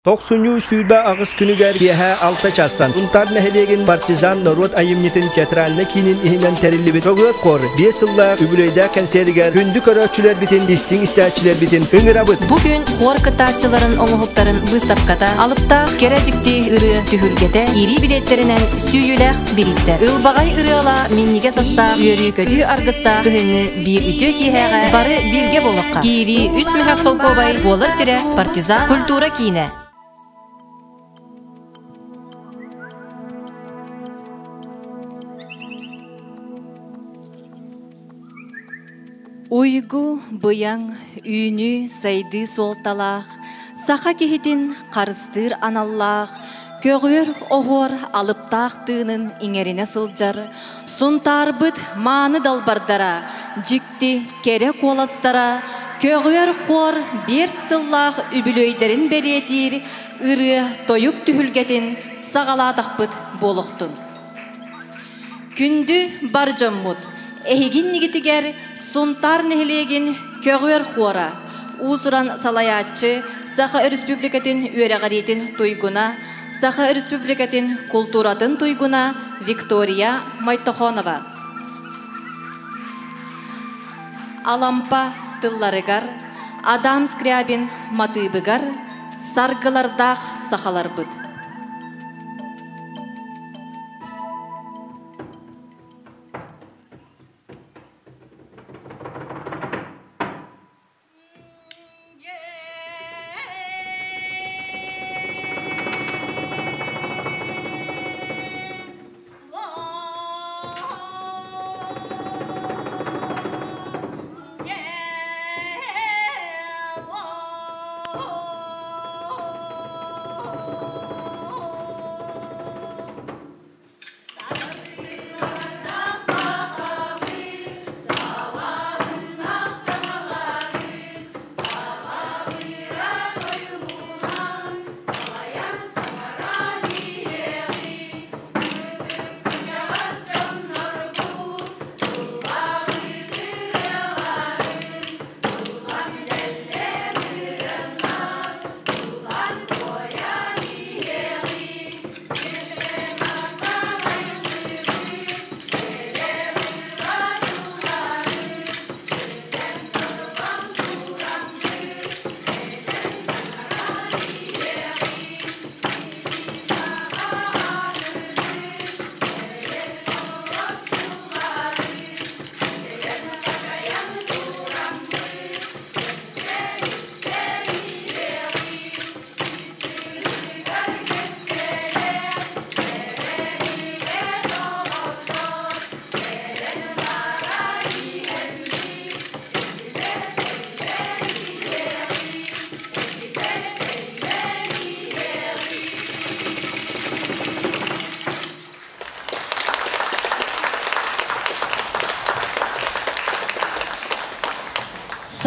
Тохсунньу 28 күнүгэр киэһэ 6 чаастан Сунтаар нэһилиэгин Партизан норуот айымньытын театральнай киинин иһинэн тэриллибит Көҕүөт хор 5 сыллаах үбүлүөйдээх кэнсиэригэр күндү көрөөччүлэрбитин, истиҥ истээччилэрбитин ыҥырабыт! Бу күн хор кыттааччыларын оҥоһуктарын быыстапката, алыптаах кэрэ дьикти ырыа түһүлгэтэ, киирии билиэттэринэн сүүйүүлээх бириистэр. Ылбаҕай ырыала минньигэс астаах, үөрүү-көтүү аргыстаах кыһыҥҥы биир үтүө киэһээҕэ бары бииргэ буолуохха. Киирии үс мөһөх солкуобай буолар сирэ Партизан культура киинэ. Уйгу, быйаҥ, үүнүү, сайдыы суолталаах, саха киһитин харыстыыр аналлаах, көҕүөр оһуор алыптаах тыынын иҥэринэ сылдьар, Сунтаарбыт мааны далбардара, дьикти кэрэ куоластара, көҕүөр хуор биэр сыллаах үбүлүөйдэрин бэлиэтиир ырыа-тойук түһүлгэтин саҕалаатахпыт буолуохтун. Күндү бар дьоммут, эһигин нигитигэр Сунтаар нэһилиэгин көҕүөр хуора, уус-уран салайааччы, Саха Өрөспүүбүлүкэтин үөрэҕириитин туйгуна, Саха Өрөспүүбүлүкэтин култууратын туйгуна Виктория Мойтохонова. Алампа тылларыгар, Адам Скрябин матыыбыгар саргылардаах сахаларбыт.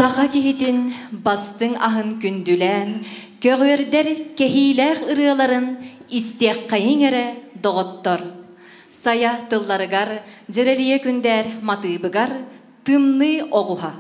Саха киһитин бастыҥ аһын күндүлээн, көҕүөрдэр кэһиилээх ырыаларын истиэххэйиҥ эрэ, доҕоттор. Сайа тылларыгар, дьэрэлийэ күндээр матыыбыгар тымныы оҕуһа.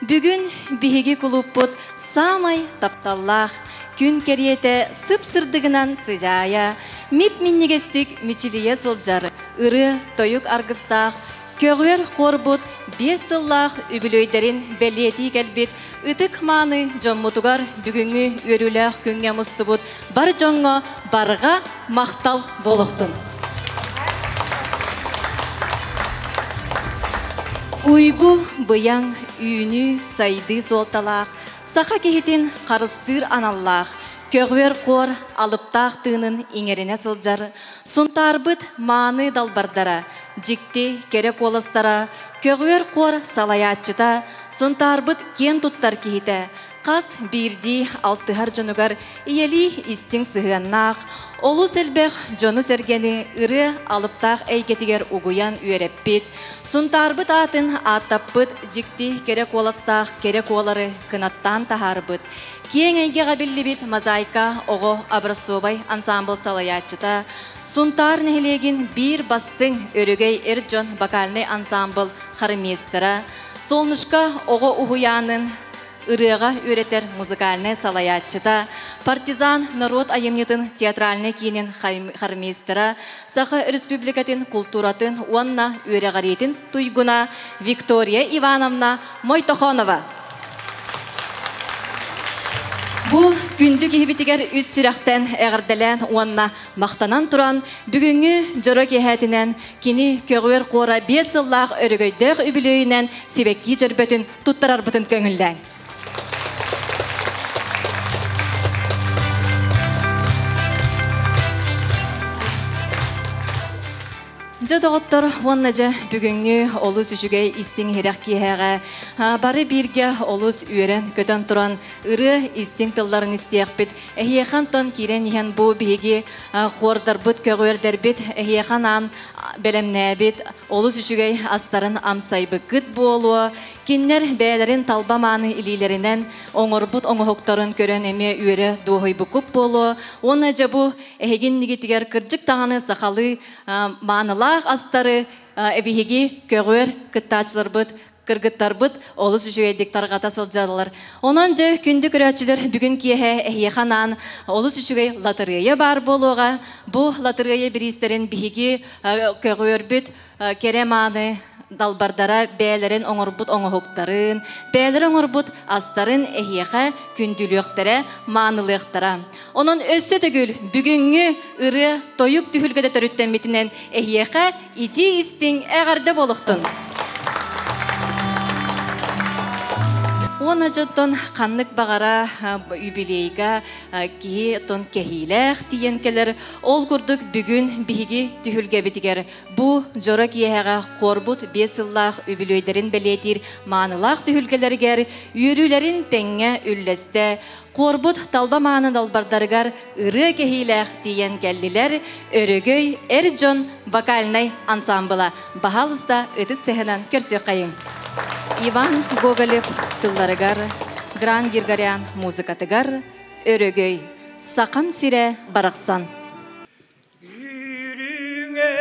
Бүгүн биһиги кулууппут саамай тапталлаах, күн кэриэтэ сып-сырдыгынан сыдьаайа, мип-минньигэстик мичилийэ сылдьар ырыа-тойук аргыстаах көҕүөр хуорбут 5 сыллаах үбүлүөйдэрин бэлиэтии кэлбит ытык-мааны дьоммутугар бүгүҥҥү үөрүүлээх күҥҥэ мустубут бар дьоҥҥо барҕа махтал буолуохтун. Уйгу быйаҥ үүнүү сайдыы суолталаах, саха киһитин харыстыыр аналлаах, көҕүөр хуор алыптаах тыынын иҥэринэ сылдьар Сунтаарбыт мааны далбардара, дьикти кэрэ куоластара, көҕүөр хуор салайааччыта, Сунтаарбыт киэн туттар киһитэ, хас биирдии алтыһар дьонугар ийэлии истиҥ сыһыаннаах, олус элбэх дьону-сэргэни ырыа алыптаах эйгэтигэр угуйан үөрэппит, Сунтаарбыт аатын ааттаппыт дьикти кэрэ куоластаах кэрэ куолары кынаттаан таһаарбыт, киэҥ эйгэҕэ биллибит Мозаика оҕо образцовай ансаамбыл салайааччыта, Сунтаар нэһилиэгин биир бастыҥ Өрөгөй эр дьон вокальнай ансаамбыл хормейстера, Солнышко оҕо уһуйаанын ырыаҕа үөрэтэр музыкальнай салайааччыта, Партизан норуот айымньытын театральнай киинин хормейстера, Саха Республикатын култууратын уонна үөрэҕириитин туйгуна Виктория Ивановна Мойтохонова. Бу күндү киһибитигэр үс сүрэхтэн эҕэрдэлээн уонна махтанан туран, бүгүҥҥү дьоро киэһэтинэн кини көҕүөр хуора 5 сыллаах өрөгөйдөөх үбүлүөйүнэн сибэкки дьөрбөтүн туттарарбытын көҥүллээҥ. Дьэ доҕоттор уонна дьэ бүгүҥҥү олус үчүгэй истиҥ иһирэх киэһэҕэ бары бииргэ олус үөрэн-көтөн туран ырыа истиҥ тылларын истиэхпит. Эһиэхэ онтон киирэн иһэн бу биһиги хуордарбыт, көҕүөрдэрбит эһиэхэ анаан бэлэмнээбит олус үчүгэй астарын амсайбыккыт буолуо. Кинилэр бэйэлэрин талба мааны илиилэринэн оҥорбут оҥоһуктарын көрөн эмиэ үөрэ дуоһуйбуккут буолуо. Уонна дьэ бу эһигин нигитигэр кырдьык даҕаны сахалыы маанылаах астары биһиги көҕүөр кыттааччыларбыт кыргыттарбыт олус үчүгэйдик тарҕата сылдьаллар. Онон дьэ күндү көрөөччүлэр бүгүн киэһэ эһиэхэ анаан олус үчүгэй латырыайа баар буолуоҕа. Бу латырыайа бириистэрин биһиги көҕүөрбүт кэрэ мааны далбардара бэйэлэрин оҥорбут оҥоһуктарын, бэйэлэрэ оҥорбут астарын эһиэхэ күндүлүөхтэрэ, маанылыахтара. Онон өссө төгүл бүгүҥҥү ырыа тойук түһүлгэтэ төрүттэммитинэн эһиэхэ итии истиҥ эҕэрдэ буолуохтун! Уонна дьонтон ханнык баҕара юбилейга киһи тон кэһиилээх тиийэн кэлэр. Ол курдук бүгүн биһиги түһүлгэбитигэр Бу дьоро киэһэҕэ хуорбут 5 сыллаах үбүлүөйдэрин бэлиэтиир маанылаах түһүлгэлэригэр үөрүүлэрин тэҥҥэ үллэстэ, хуорбут талба мааны далбардарыгар ырыа кэһиилээх тиийэн кэллилэр Өрөгөй эр дьон вокальнай ансаамбыла. Баһаалыста ытыс тыаһынан көрсүөххэйиҥ. Иван Гоголев тылларыгар, Гран Гиргорян музыкатыгар Өрөгөй, Сахам сирэ барахсан. Үрүҥэ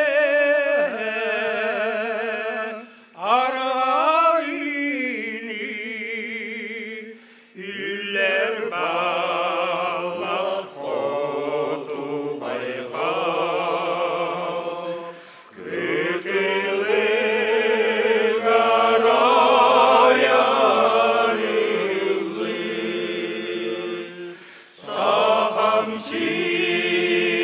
арайыны үллэр баллах хоту байҕал кытылыгар айарыллыы Сахам сирэ.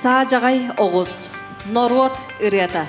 Саадьаҕай оҕус. Норуот ырыата.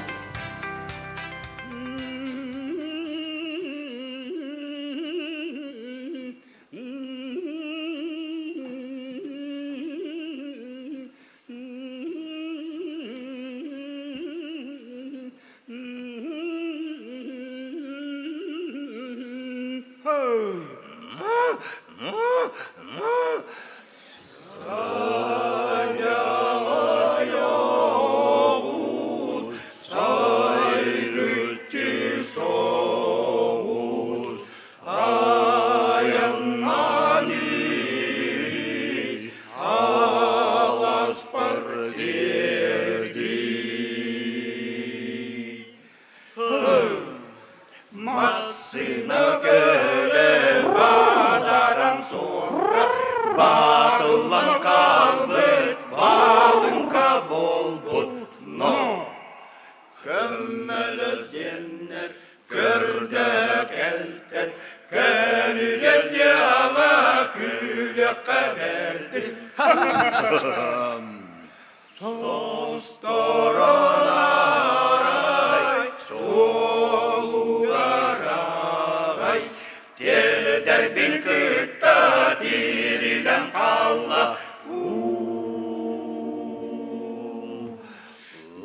Массыына көлө бадаран суорга батыллан хаалбыт балыҥка буолбут но көмөлөс диэннэр көрдө кэлтэн көнүлэс дьыала күлүөххэ бэрдин Состорон арай суолугар аҕай тиэрдэрбин кытта тирилэн хаалла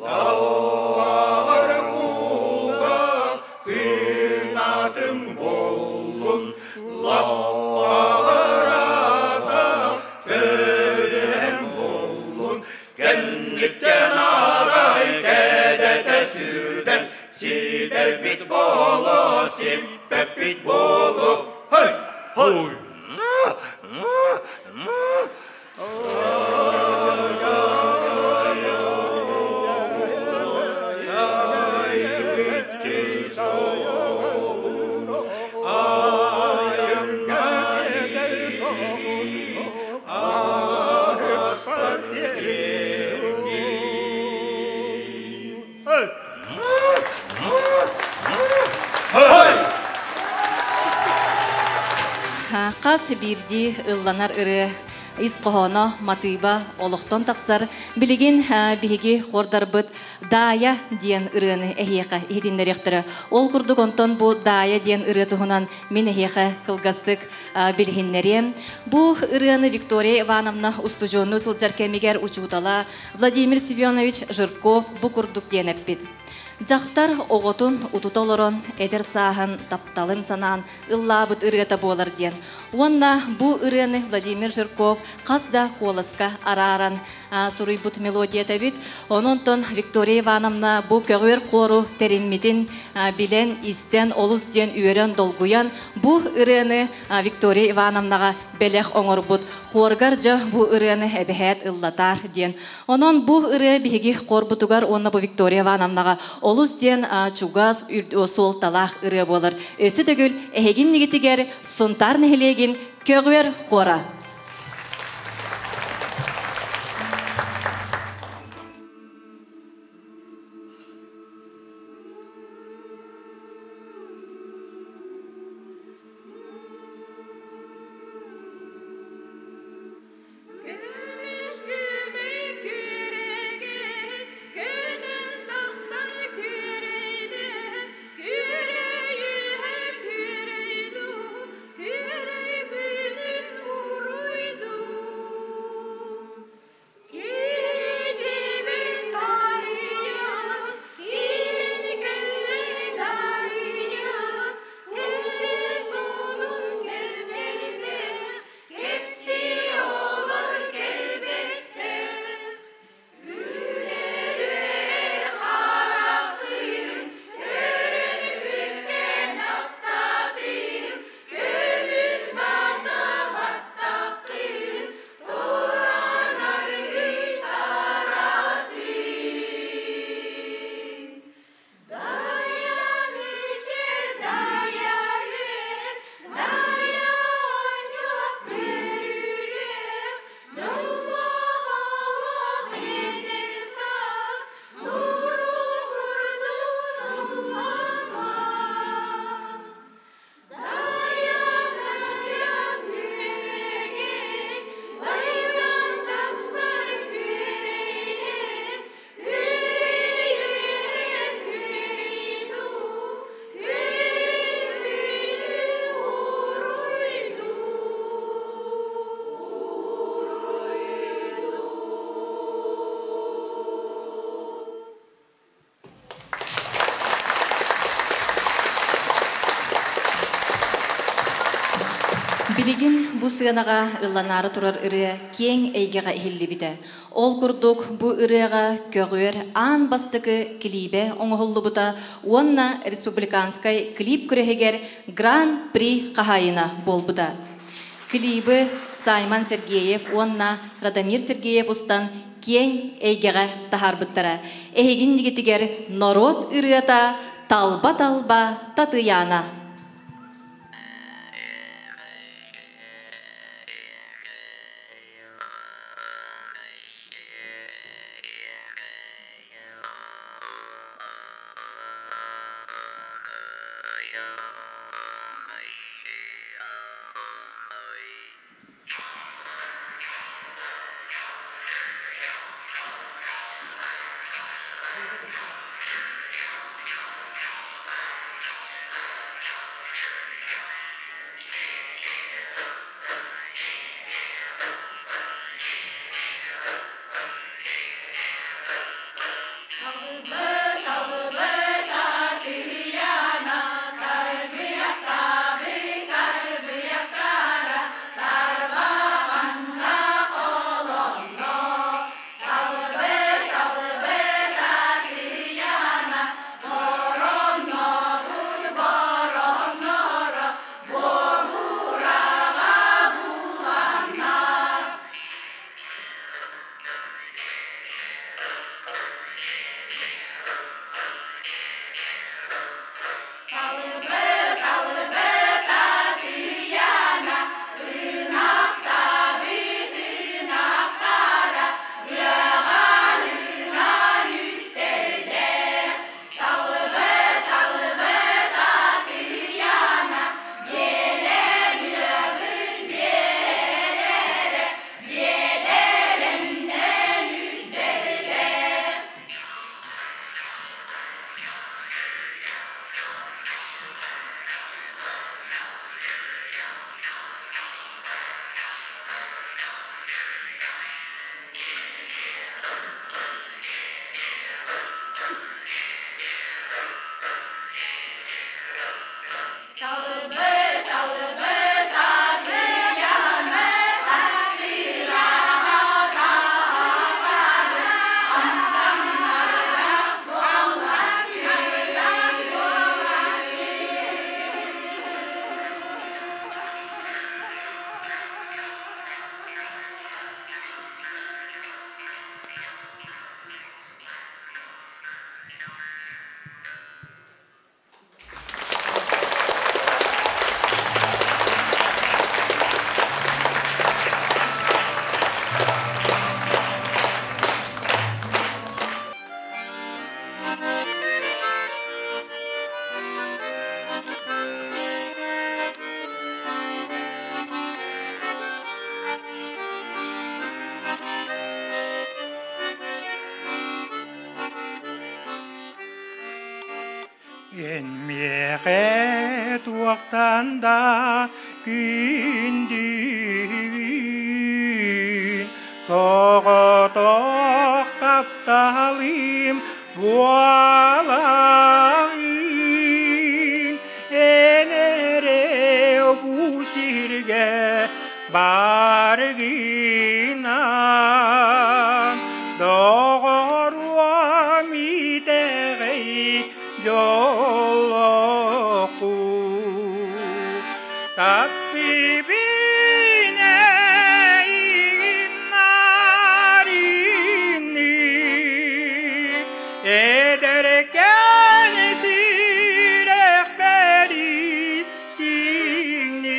Лаллар ууга кынатым буоллун лаллар ата көлүһэм буоллун Кэнниттэн арай кэдэтэ сүрдэн ситэрбит буолуо, сиппэппит буолуо. Хой! Хой! Хас биирдии ылланар ырыа ис хоһооно, матыыба олохтон тахсар. Билигин биһиги хордарбыт Даайа диэн ырыаны эһиэхэ иһитиннэриэхтэрэ. Ол курдук онтон бу Даайа диэн ырыа туһунан мин эһиэхэ кылгастык билиһиннэриэм. Бу ырыаны Виктория Ивановна устудьуоннуу сылдьар кэмигэр учуутала Владимир Семенович Жирков бу курдук диэн эппит. Дьахтар оҕотун утута олорон эдэр сааһын тапталын санаан ыллаабыт ырыата буолар диэн. Уонна бу ырыаны Владимир Жирков хас да куоласка арааран суруйбут мелодията эбит. Онон Виктория Ивановна бу көҕүөр хуору тэриммитин билэн, истэн, олус диэн үөрэн, долгуйан бу ырыаны Виктория Ивановнаҕа бэлэх оҥорбут. Хуоргар дьэ бу ырыаны эбэһээт ыллатаар диэн. Онон бу ырыа биһиги хуорбутугар уонна бу Виктория Ивановнаҕа олус диэн чугас суолталаах ырыа буолар. Өссө төгүл эһигин нигитигэр Сунтаар нэһилиэгин көҕүөр хуора. Күөрэй күнүм Билигин бу сыанаҕа ылланаары турар ырыа киэҥ эйгэҕэ иһиллибитэ. Ол курдук бу ырыаҕа көҕүөр аан бастакы клибэ оҥоһуллубута уонна республиканскай клип күрэһигэр Гран-при хаһаайына буолбута. Клибы Саймон Сергеев уонна Радомир Сергеев устан киэҥ эйгэҕэ таһаарбыттара. Эһигин нигитигэр норуот ырыата «Талба-талба Татыйаана». Эн миэхэ туохтан да күндүгүн, соҕотох тапталым буолаҕын. Эн эрэ бу сиргэ баргынан, доҕоруом итэҕэй дьоллооху. Таптыыбын эйигин нарынныы, эдэркээн сүрэхпэр истиҥнии,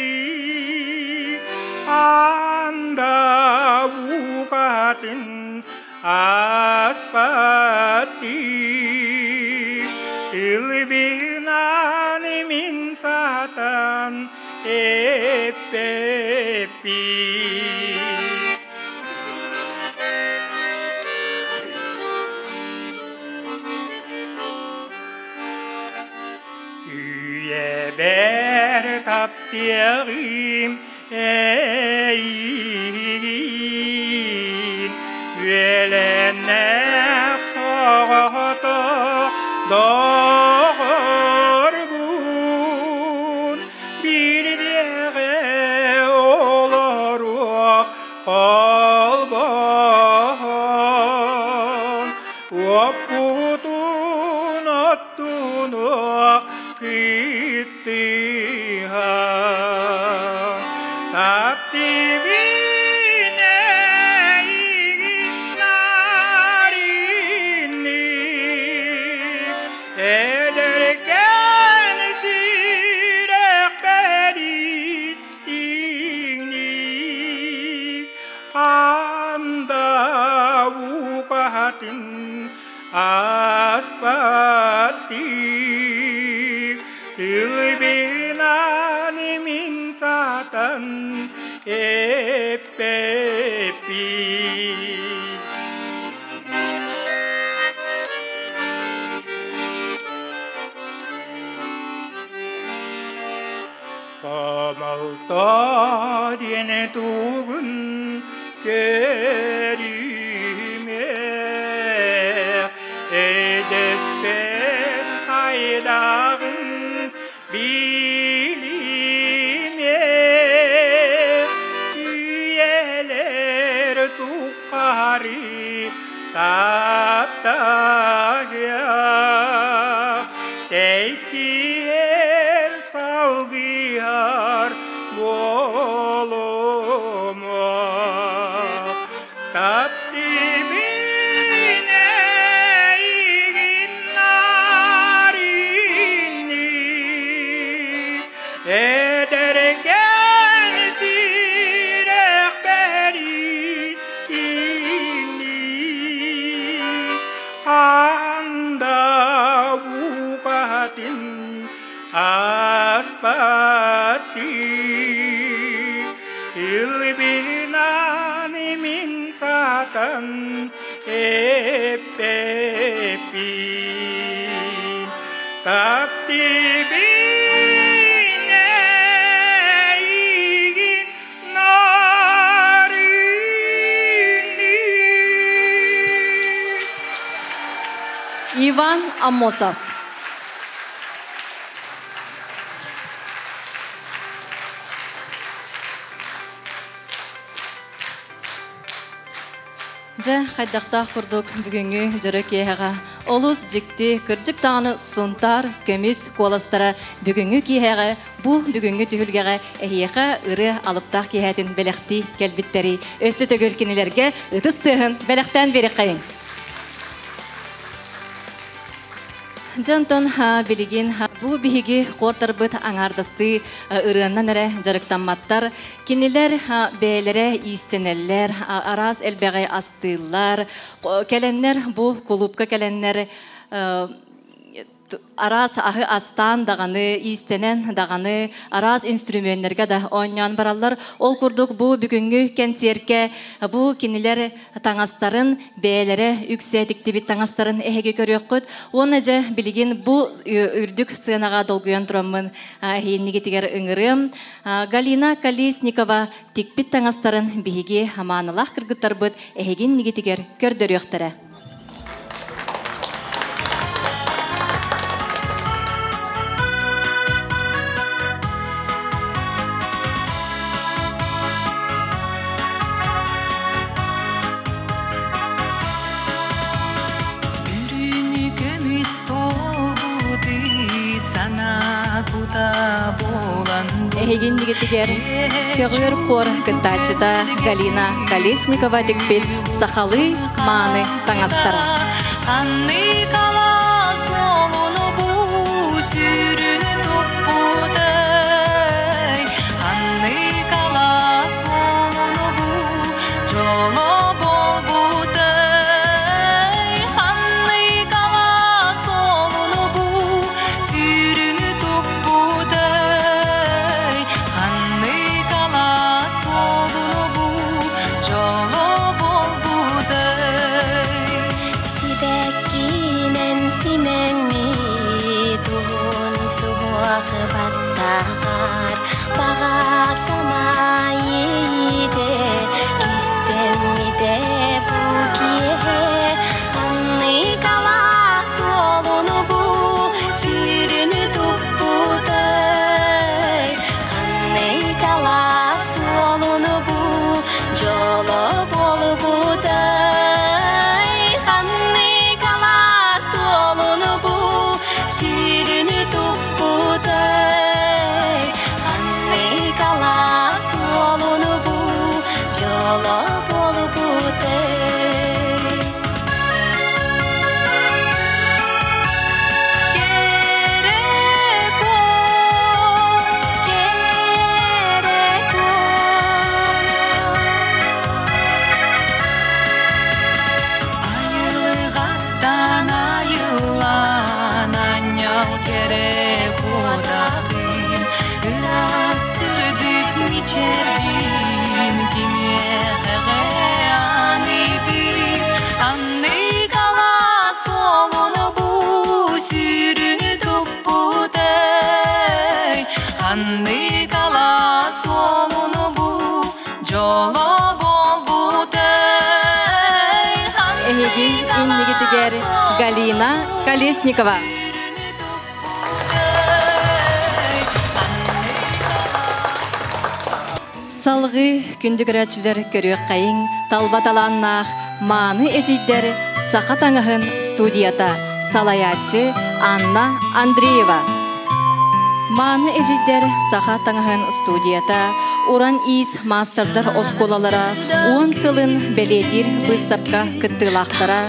анда букатын аспаттыы, тылбынан мин сатан эппэппин. Үйэбэр таптыаҕым эйигин, үөлэннэх соҕотох доҕорбун, биирдэҕэ Таптыыбын эйигин нарыннык, эдэркээн сүрэхпэр истиҥник, ханда укатын аспаттык, тылбынан мин сатан эппэппин. Комалта диэн тугун көрүмэ, эдэспэт хайдаҕын билимэ, үйэлэр туххары таптаһыа, тэйсиэр салгыһар буолума. Таптыыбын эйигин нарыннык, эдэркээн сүрэхпэр истиҥник, ханда букатын аспаттык, тылбынан мин сатан эппэппин. Таптыыбын эйигин нарыннык. Иван Аммосов. Дьэ, хайдахтаах курдук бүгүҥҥү дьоро киэһэҕэ олус дьикти, кырдьык даҕаны Сунтаар көмүс куоластара бүгүҥҥү киэһэҕэ бу бүгүҥҥү түһүлгэҕэ эһиэхэ ырыа алыптаах киэһэтин бэлэхтии кэлбиттэрий. Өссө төгүл кинилэргэ ытыс тыаһын бэлэхтээн биэриэххэйиҥ. Дьэ, онтон билигин бу биһиги хуортарбыт аҥаардастыы ырыаннан эрэ дьарыктамматтар. Кинилэр бэйэлэрэ иистэнэллэр, араас элбэҕи астыыллар. Кэлэннэр бу кулуупка кэлэннэр араас аһы астаан даҕаны, иистэнэн даҕаны, араас инструментнэргэ да оонньоон бараллар. Ол курдук бу бүгүҥҥү кэнсиэркэ бу кинилэр таҥастарын бэйэлэрэ үксэ тиктибит таҥастарын эһиги көрүөххүт. Уонна дьэ билигин бу үрдүк сыанаҕа долгуйан тураммын эһииннигитигэр ыҥырыам. Галина Колесникова тикпит таҥастарын биһиги маанылаах кыргыттарбыт эһигиннигитигэр көрдөрүөхтэрэ. Бүрүнү көмүс толбути сана кута болан Эһигиннигитигэр көҕүөр хор кыттааччыта Галина Колесникова тикпит сахалыы мааны таҥастара. Ханны кала суолуну бу сүрүнү туппутай, ханны кала суолуну бу жоло болбутай, ханны кала суолуну бу сүрүнү туппутай, ханны кала суолуну бу жоло болбутай. Сибэккинэн Ханныкала суолуну бу дьоло буолбутай. Эһиги иннигитигэр Галина Колесникова. Салгыы күндү көрөөччүлэр көрүөххэйиҥ талба талааннаах мааны эдьиийдэр саха таҥаһын студията салайааччы Анна Андреева. Мааны эдьиийдэр саха таҥаһын студията уран иис маастардар оскуолалара уон сылын бэлиэтиир быыстапка кыттыылаахтара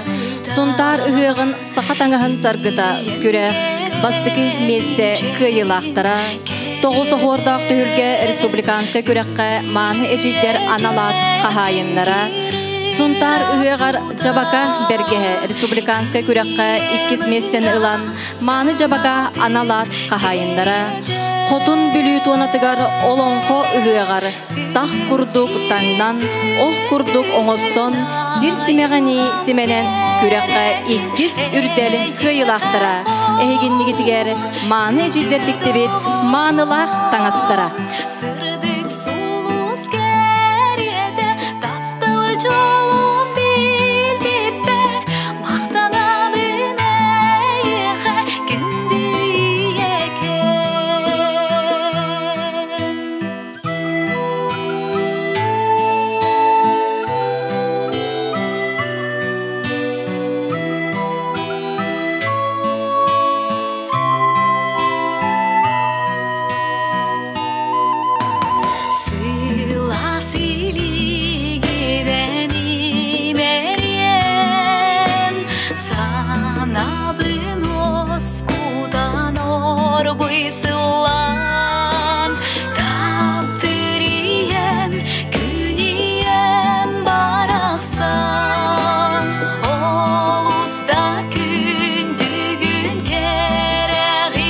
Сунтаар ыһыаҕын саха таҥаһын саргыта күрэх бастакы миэстэ кыайыылаахтара Тоҕус оһуордаах түһүлгэ республиканскай күрэххэ мааны эдьиийдэр анал аат хаһаайыннара Сунтаар ыһыаҕар Дьабака бэргэһэ республиканскай күрэххэ иккис миэстэни ылан мааны Дьабака анал аат хаһаайыннара Хотун Бүлүү туонатыгар Олоҥхо ыһыаҕар тах курдук таҥнан, ох курдук оҥостон, сир симэҕинии симэнэн күрэххэ иккис үрдэл кыайыылаахтара. Эһигиннигитигэр мааны эдьиийдэр тиктибит маанылаах таҥастара. Сырдык сулус кэриэтэ таптал дьолун билбиппэр махтанабын эйиэхэ күндү ийэкэм. Сылаас илиигинэн имэрийэн, санаабын уоскутан оргуй сыллаан, таптыыр ийэм, күн ийэм барахсан, олус да күндүгүн кэрэҕинэн,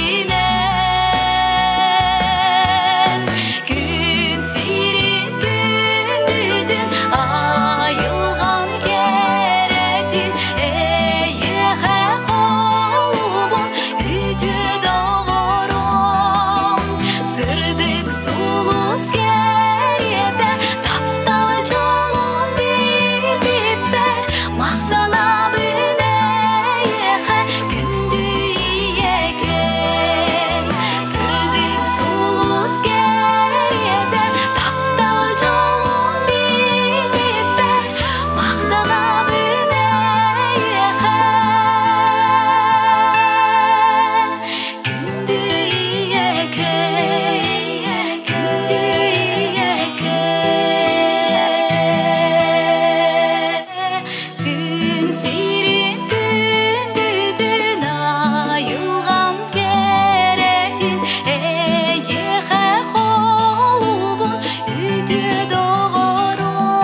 күн сирин күндүтүн, айылҕам кэрэтин, эйиэхэ холубун үтүө доҕорум, сырдык сулус кэриэтэ таптал дьолун билбиппэр махтанабын эйиэхэ күндү ийэкэм. Сырдык сулус кэриэтэ таптал дьолун билбиппэр махтанабын эйиэхэ күндү ийэкэм, күндү ийэкэм. Күн сирин күндүтүн, айылҕам кэрэтин, эйиэхэ холубун үтүө доҕорум.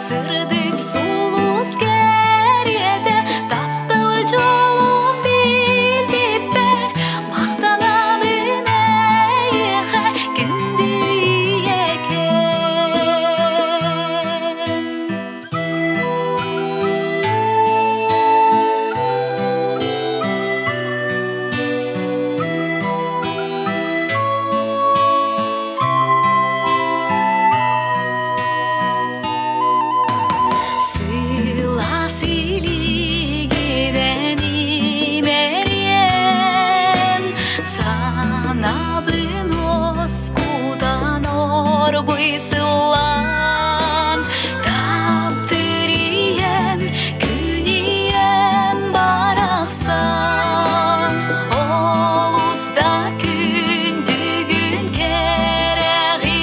Сырдык сулус кэриэтэ таптал дьолун билбиппэр махтанабын эйиэхэ күндү ийэкэм. Сылаас илиигинэн имэрийэн, санаабын уоскутан оргуй сыллаан, таптыыр ийэм, күн ийэм барахсан, олус да күндүгүн кэрэҕинэн,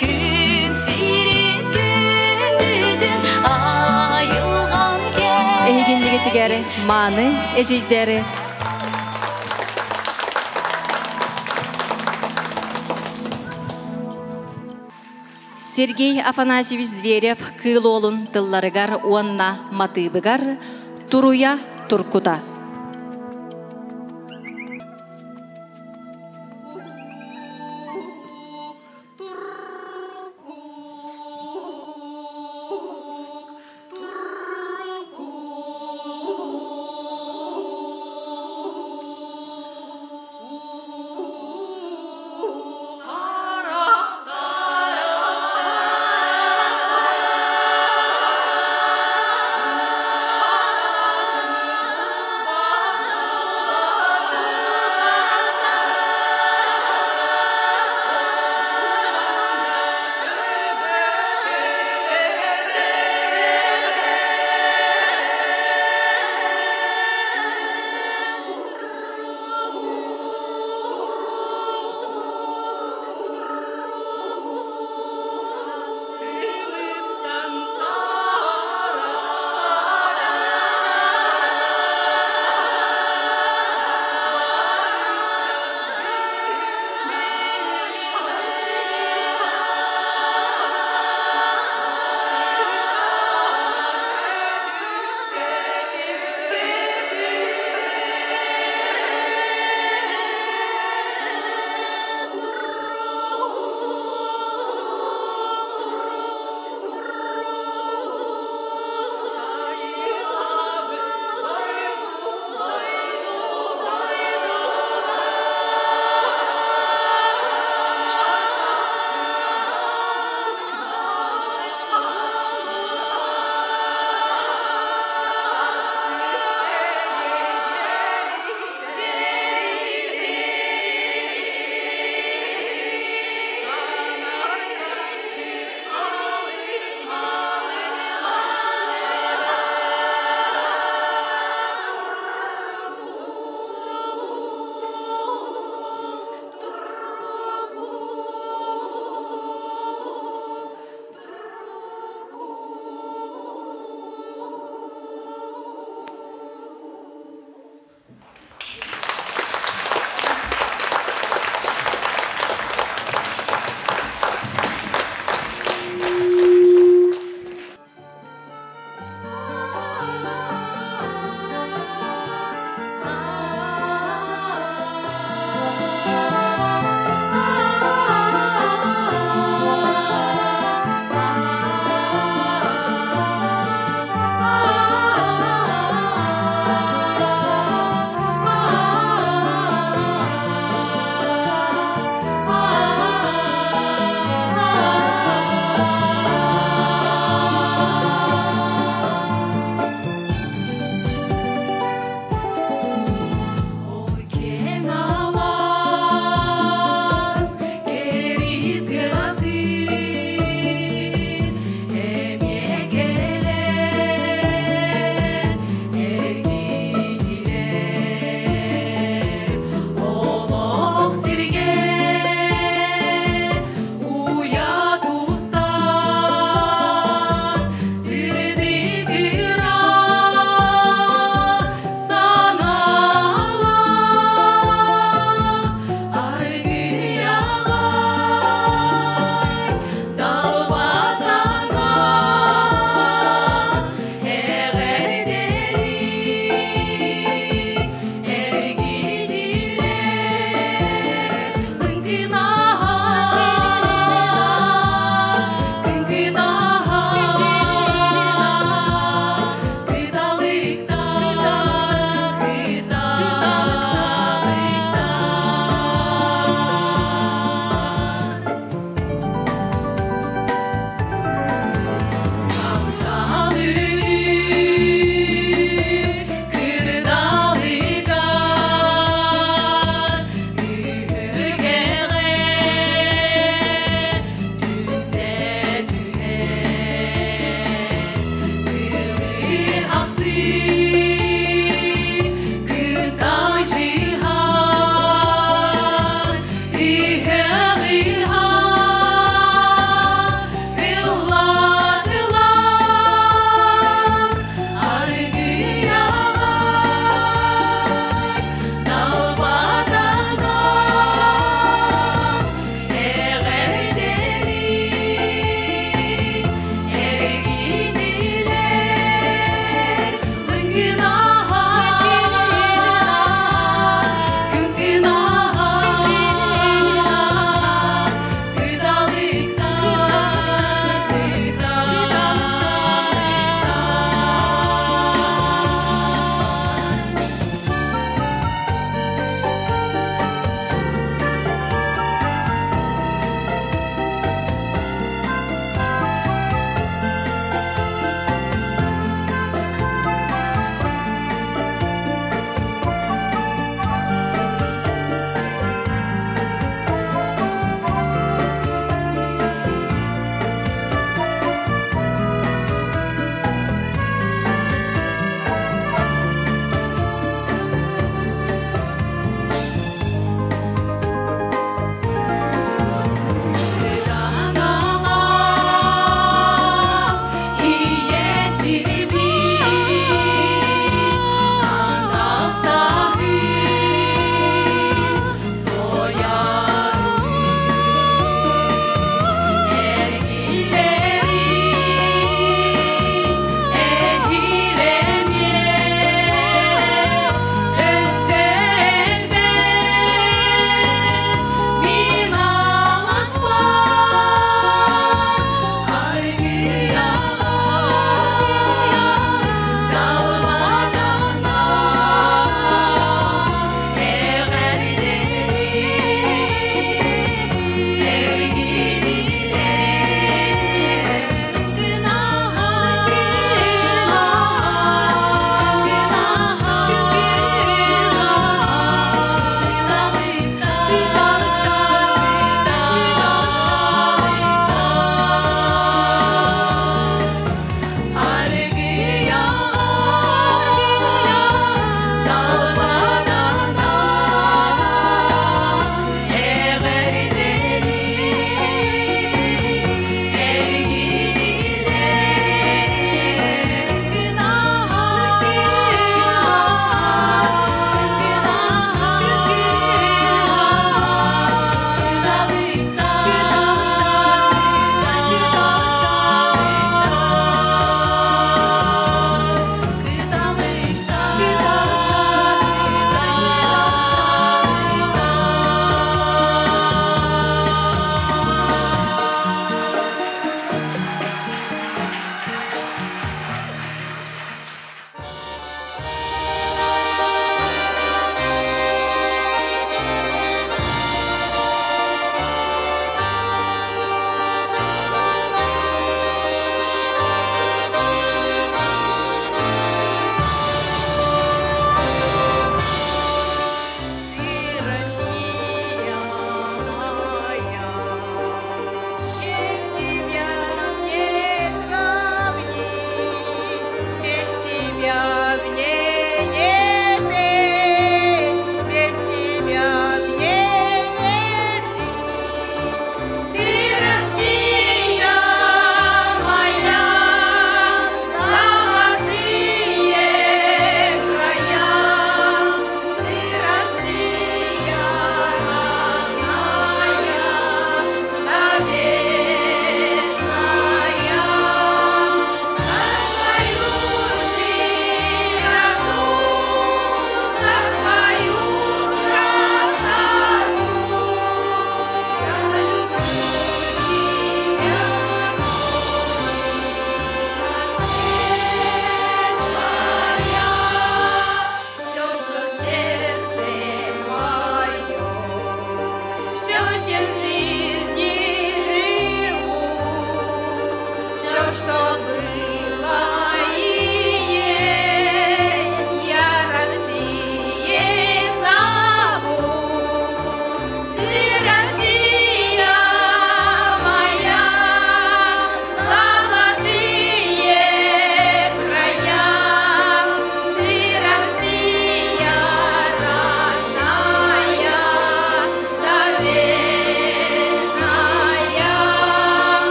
күн сирин күндүтүн, айылҕам Эһигиннигитигэр мааны эдьиийдэр Сергей Афанасьевич Зверев кыыл уолун тылларыгар уонна матыыбыгар Туруйа туркута.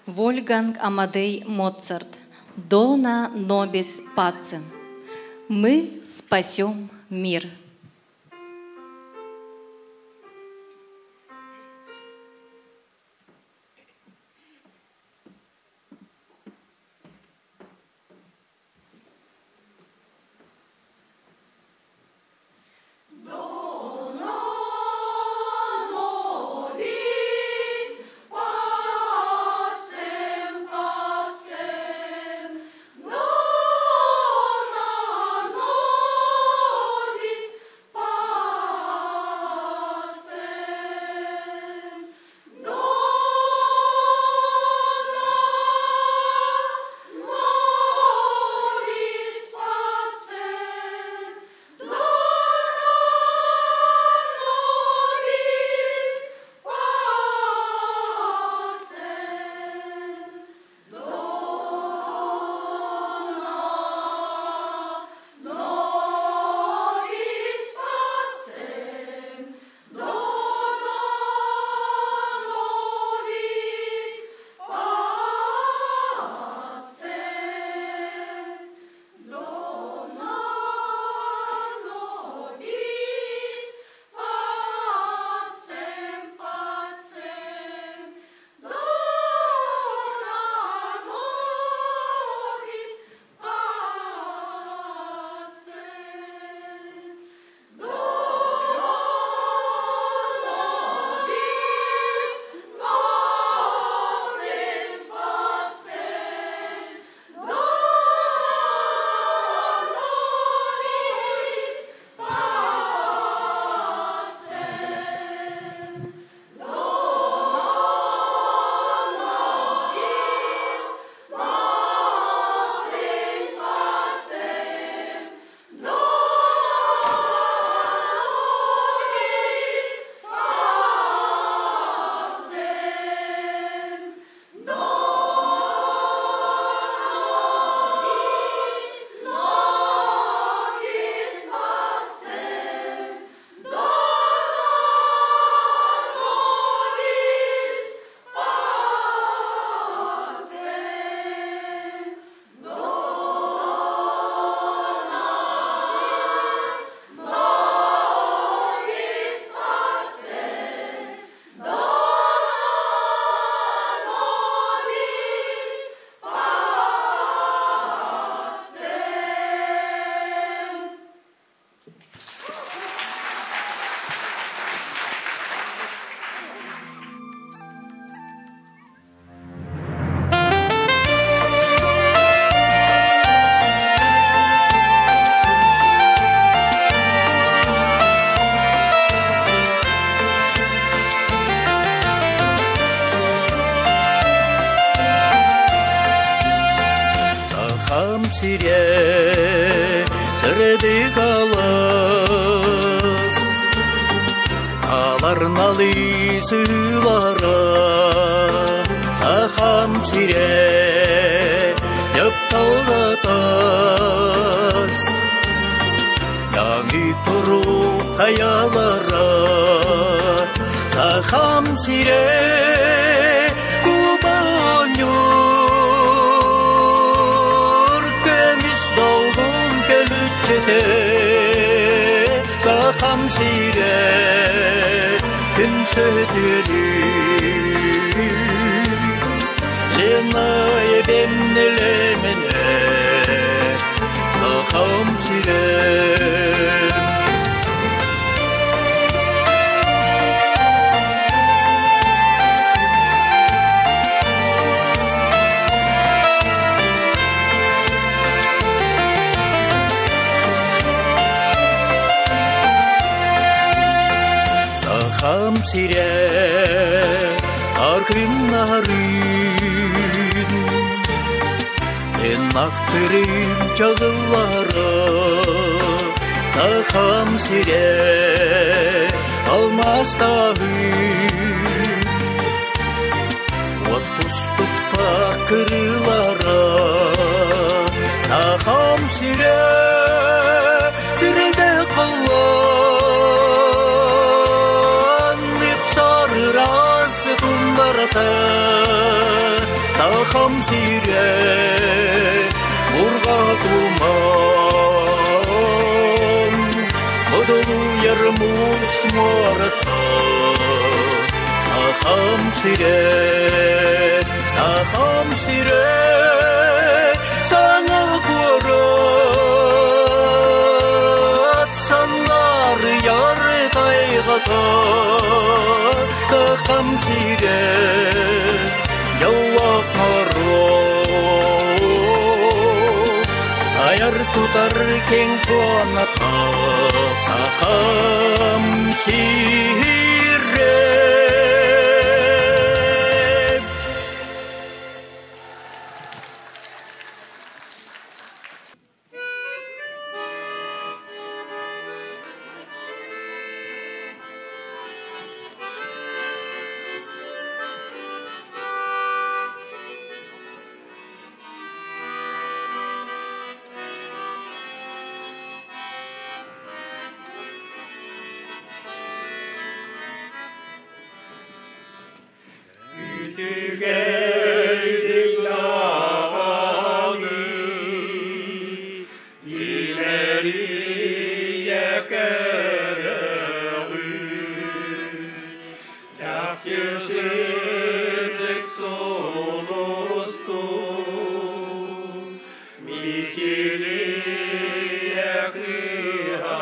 Вольфганг Амадей Моцарт. Dona nobis pacem. Мы спасем мир. Сире сырды калас Аларналы сылара Сахам сире Япталгатас Яңы туру каялара Сахам сире Сахам сире күн сөтүрүр Лена ебемнелемене Сахам сире. Сахам сире аркыннарын Эн чағыллара Сахам сире алмастағын Отпустукта кырылара Сахам сире сиреде кыллан Сарырасы тундарата. Сахам сирэ Бурга туман Модулуйар муус муората Сахам сирэ Сахам сирэ Саҥа куорат Саннарыйар тайҕата Сахам сирэ Дьоллоох норуот Айар тутар киэҥ туоната Сахам сирэ. Үтүгэйдик даҕаны илэрийэ көрөҕүн, чахчы сырдык сулустуу мичилийэ кыһаҕын.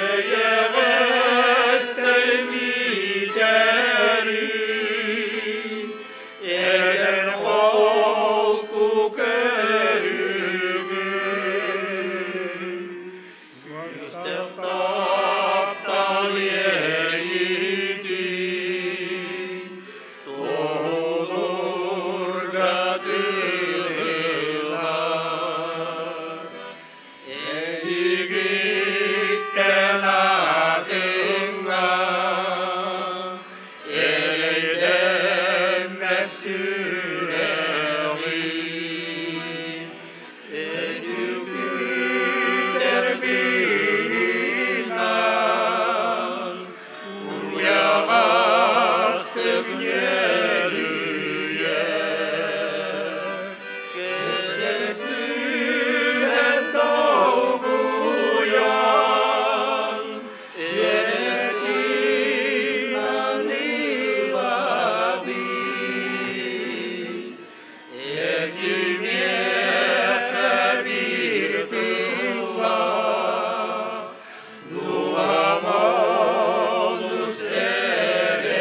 Эйэҕэстэй миитэрин, эдэр холку көрүҥүн, күстэх таптал иэйиитин, туоһулуурга дылылар. Эйигиттэн атыҥҥа эрэйдэммэт сүрэҕим, Эдүкүтэр биһинан уйаҕас көмньөрүйэ. Кэсэтүһэн долгуйан, этинэн ылабын. Этимиэхэ биир тылла, дууһам олус эрэйэр.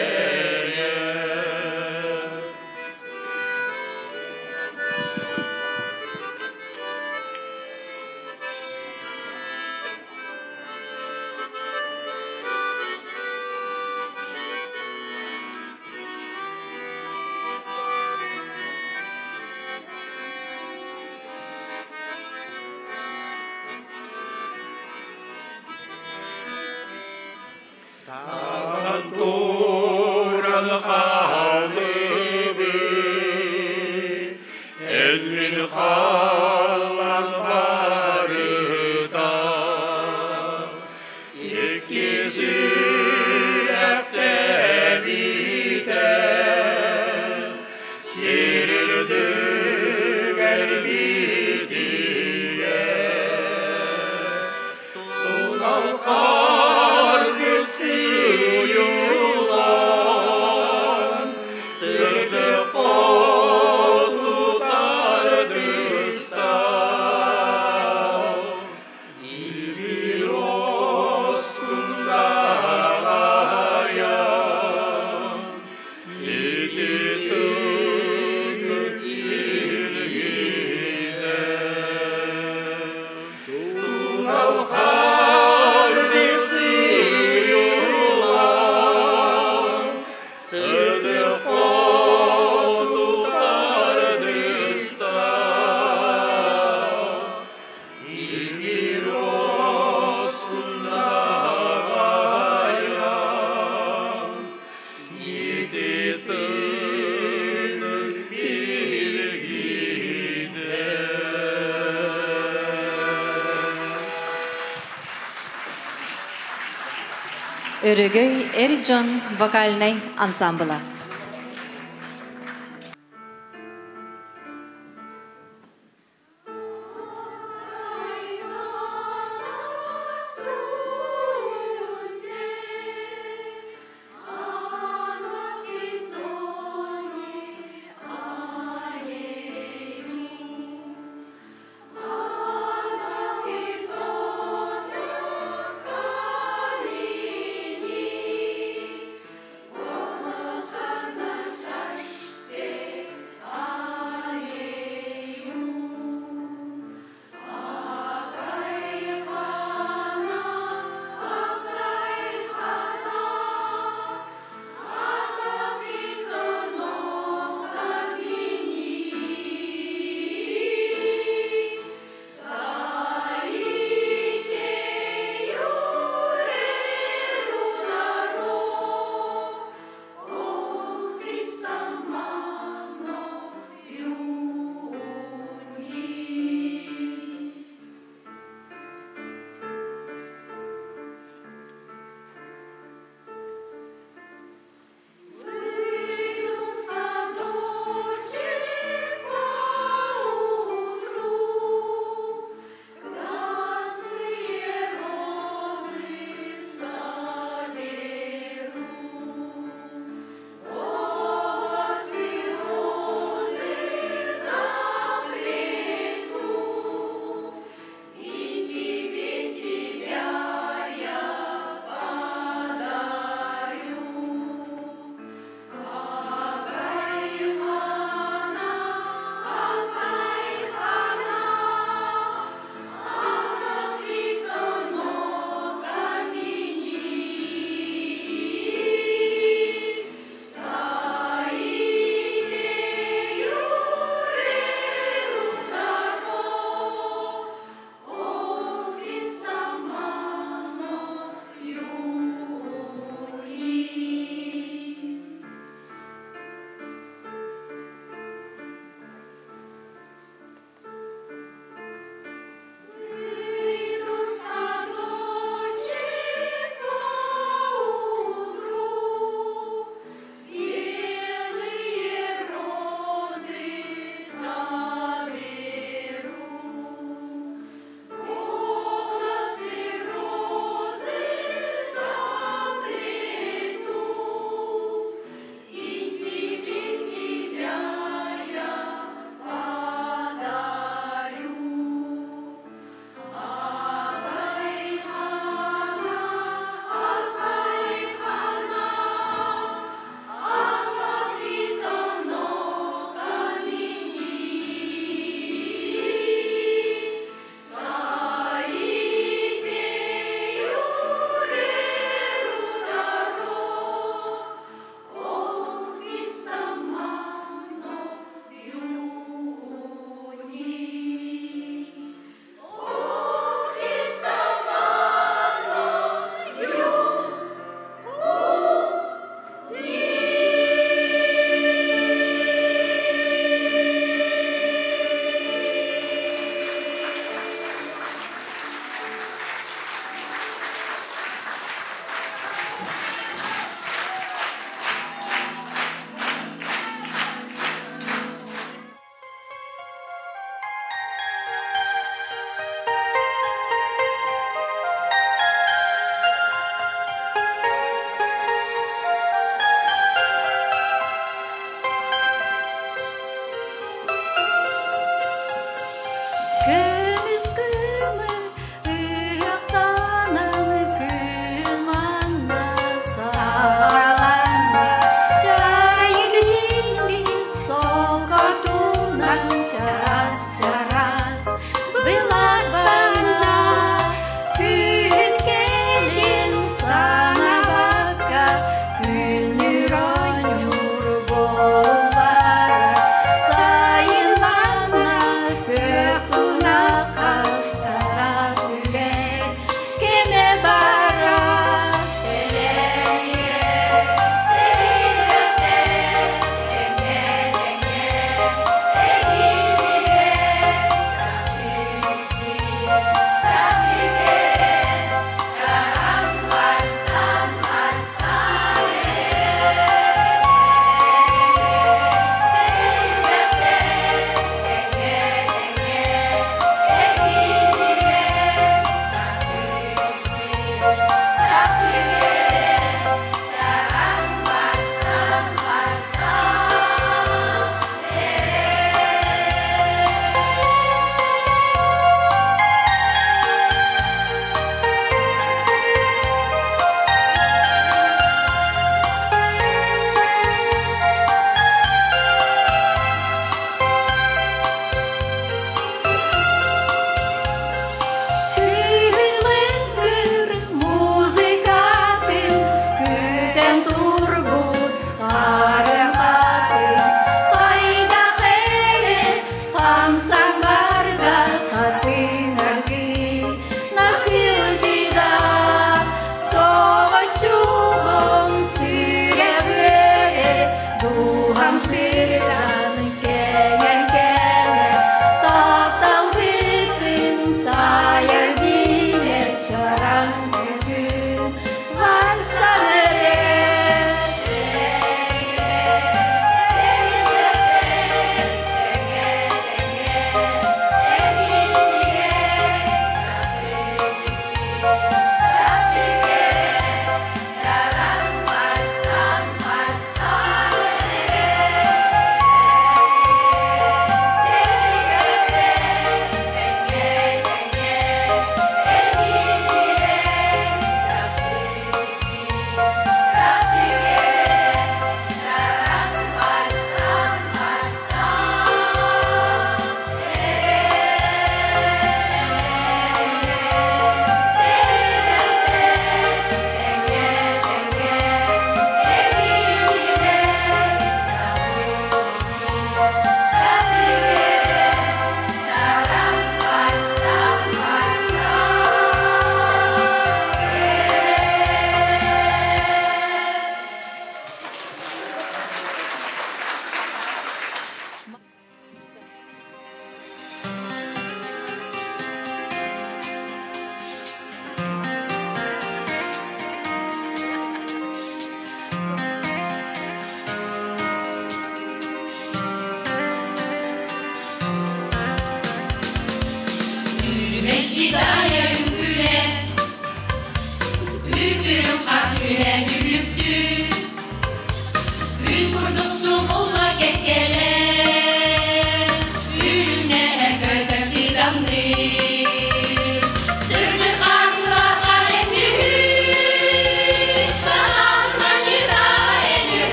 Таҥан туран хааллыбыт, эн мин хааллан барыта. Икки сүрэхтэбитэ, сир үрдүгэр битигэ. Тунал харгыс сыйылан, сырдык хоту тардыста. Ибир оскундаҕайан, ити тыгын илгинэ. Тунал харгыс сыйылан, сырдык хоту тардыста. Ибир оскундаҕайан, ити тыгын илгинэ. Өрөгөй эр дьон вокальнай ансамбла.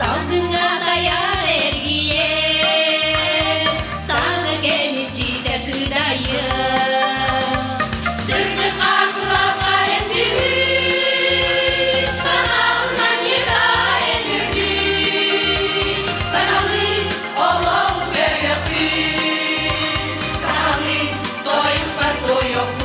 Салгыҥҥа тайар эргийэн, Саҥа кэм илдьитэ кыдайан. Сырдык сылааска эн түһүү, Санааҕынан эн үрдүү. Сахалыы олоҕу көрүөхпүт, Сахалыы тойукпар туойуохпут.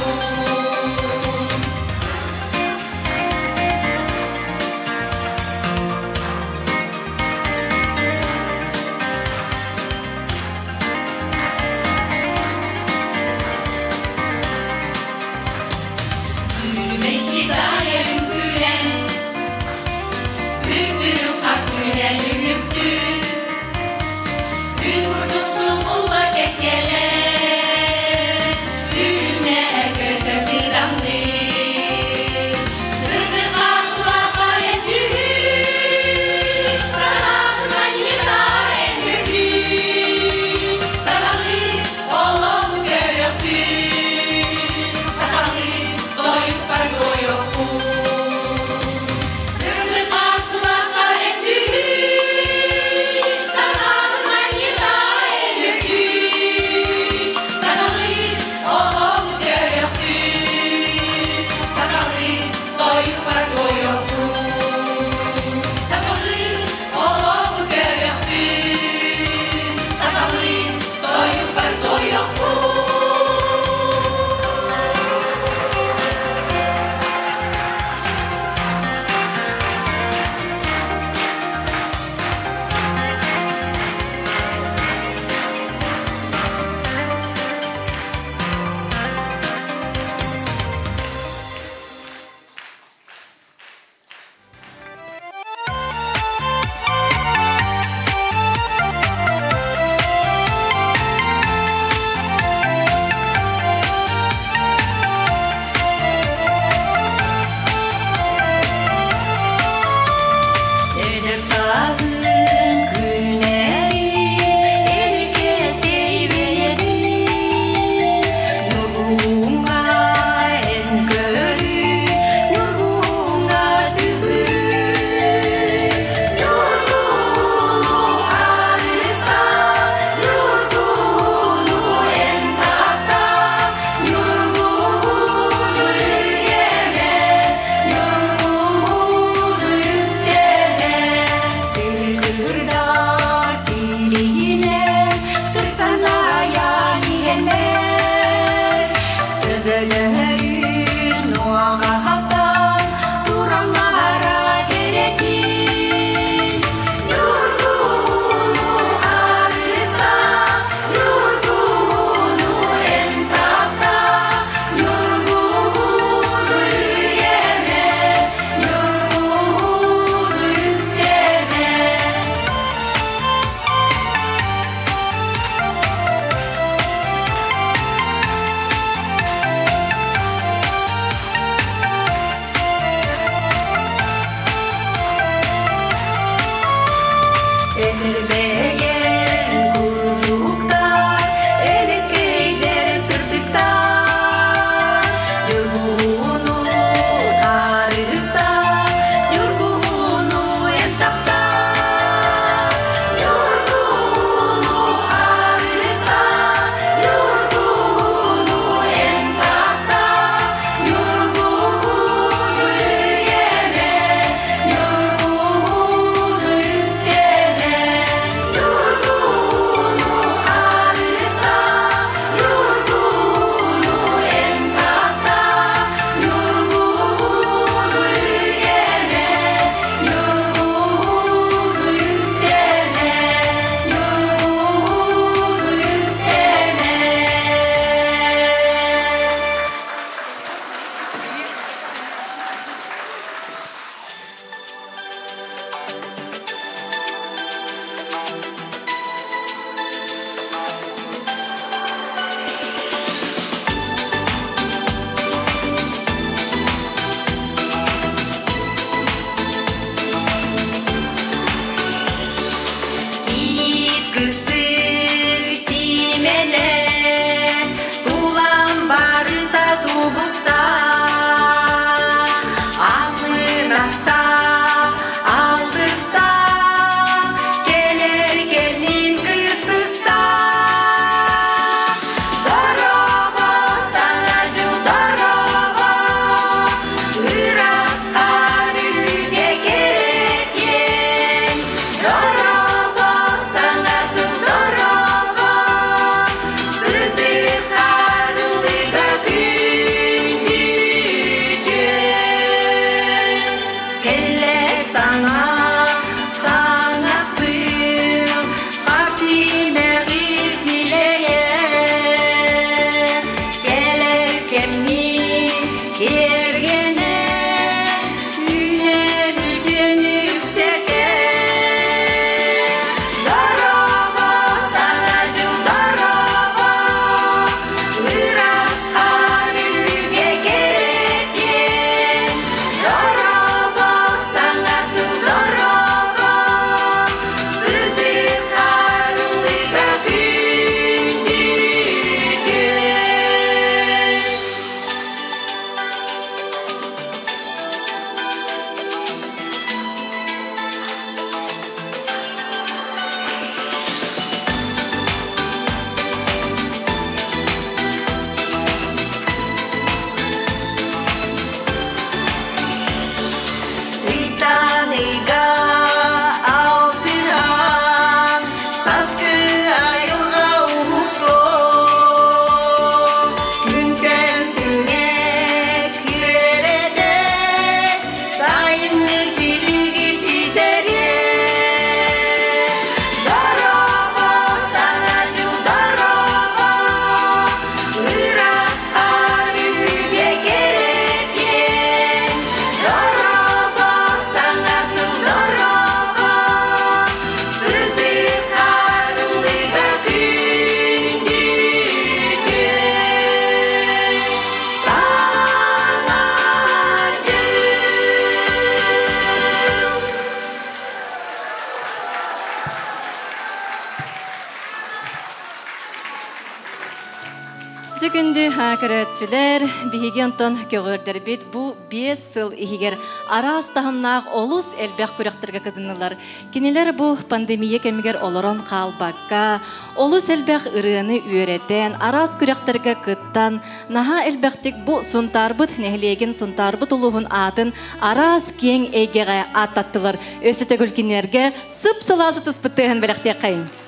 Дьэ күндү көрөөччүлэр, биһиги онтон көҕүөрдэрбит бу 5 сыл иһигэр араас таһымнаах олус элбэх күрэхтэргэ кытыннылар. Кинилэр бу пандемия кэмигэр олорон хаалбакка, олус элбэх ырыаны үөрэтэн, араас күрэхтэргэ кыттан, наһаа элбэхтик бу Сунтаарбыт нэһилиэгин, Сунтаарбыт улууһун аатын араас киэҥ эйгэҕэ ааттаттылар. Өссө төгүл кинилэргэ сып-сылаас ытыспыт тыаһын бэлэхтиэххэйиҥ.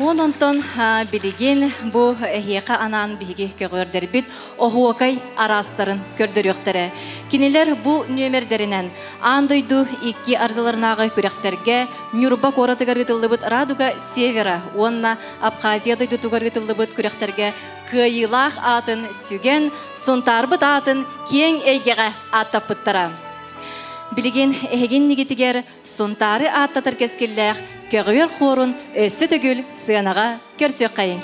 Уон онтон билигин бу эһиэхэ анаан биһиги көҕүөрдэрбит оһуокай араастарын көрдөрүөхтэрэ. Кинилэр бу нүөмэрдэринэн аан дойду икки ардыларынааҕы күрэхтэргэ Ньурба куоратыгар ыытыллыбыт Радуга Севера уонна Абхазия дойдутугар ыытыллыбыт күрэхтэргэ кыайыылаах аатын сүгэн, Сунтаарбыт аатын киэҥ эйгэҕэ ааттаппыттара. Билигин эһигин нигитигэр Сунтаары ааттатар кэскиллээх көҕүөр хуорун өссө төгүл сыанаҕа көрсүөххэйиҥ.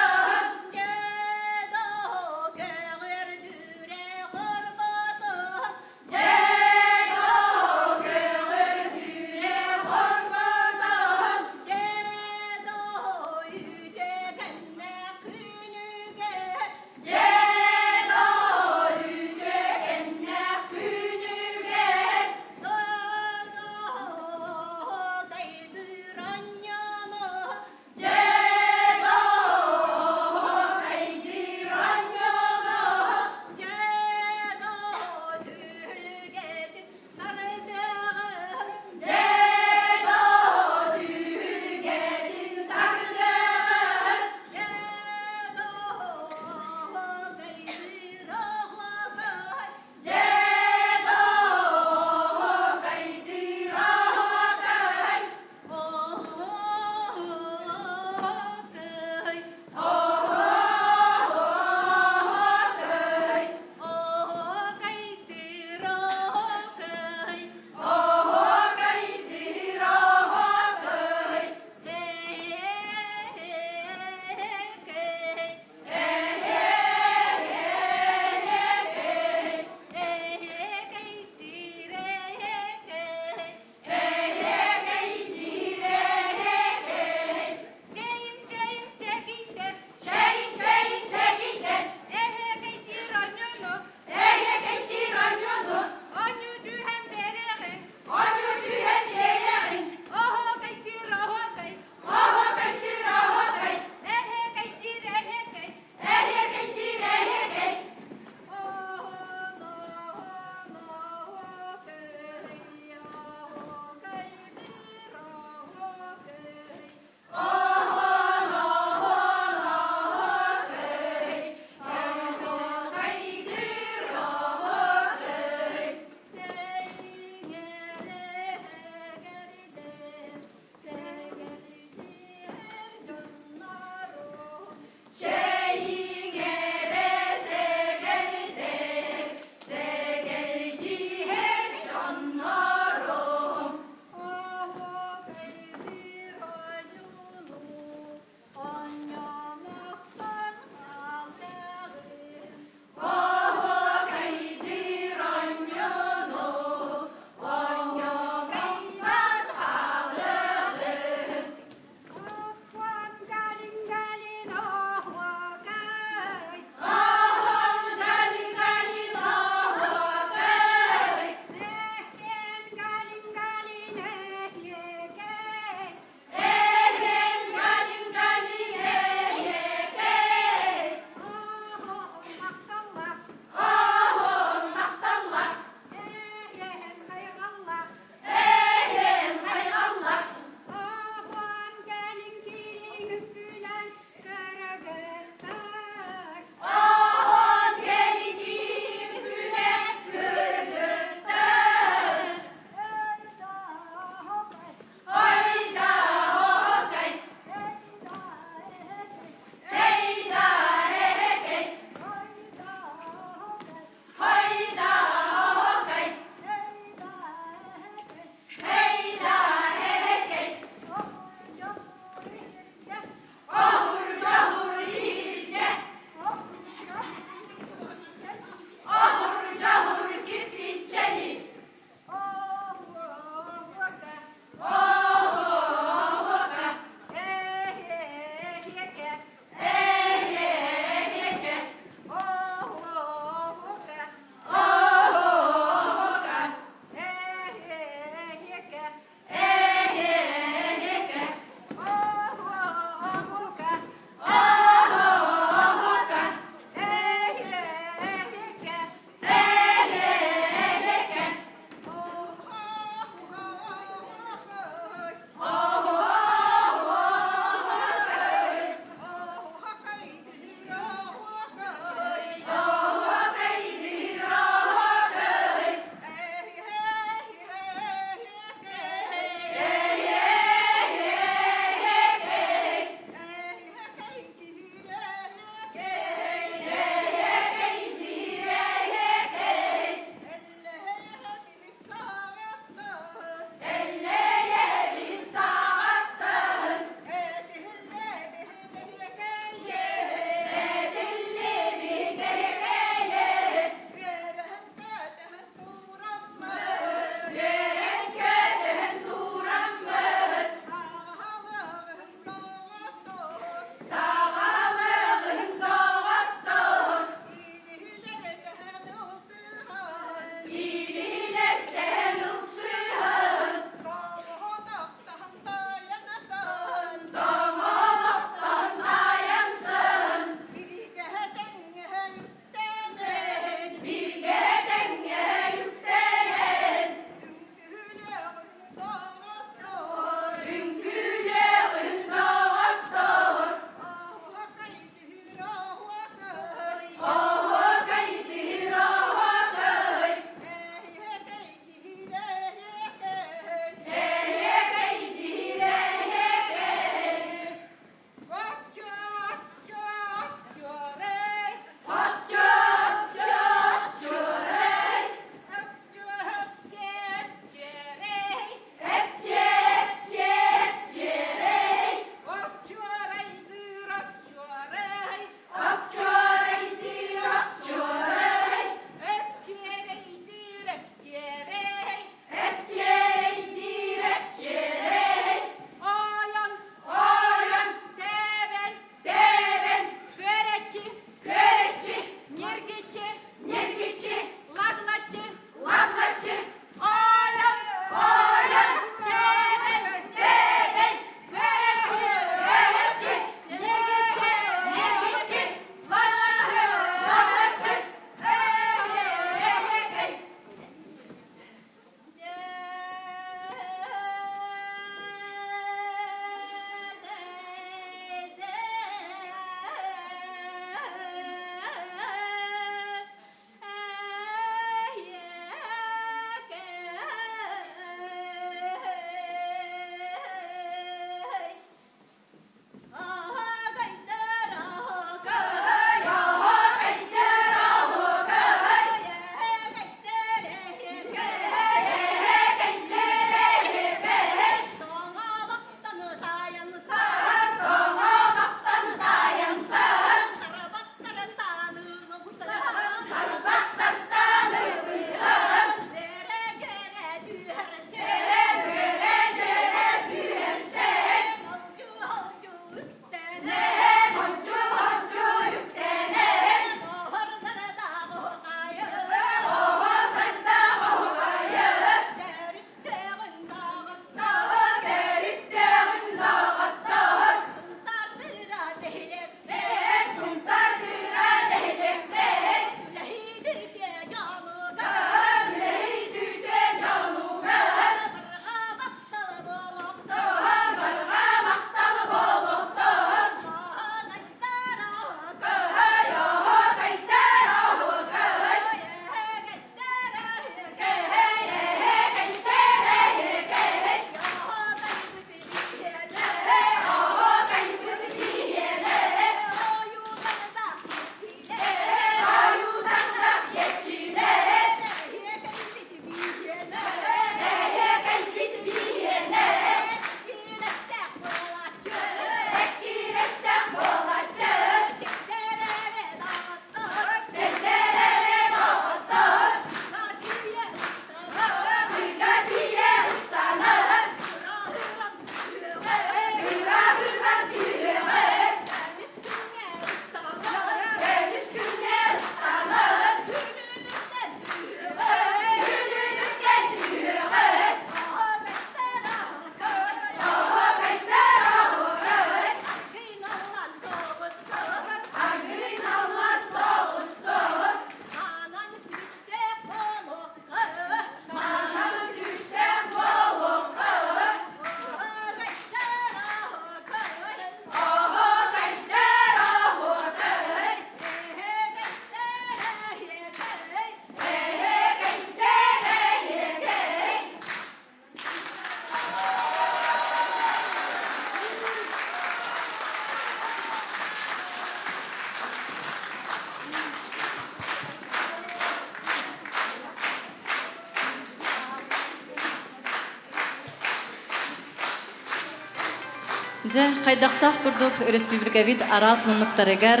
Дьэ, хайдахтаах курдук өрөспүүбүлүкэбит араас муннуктарыгар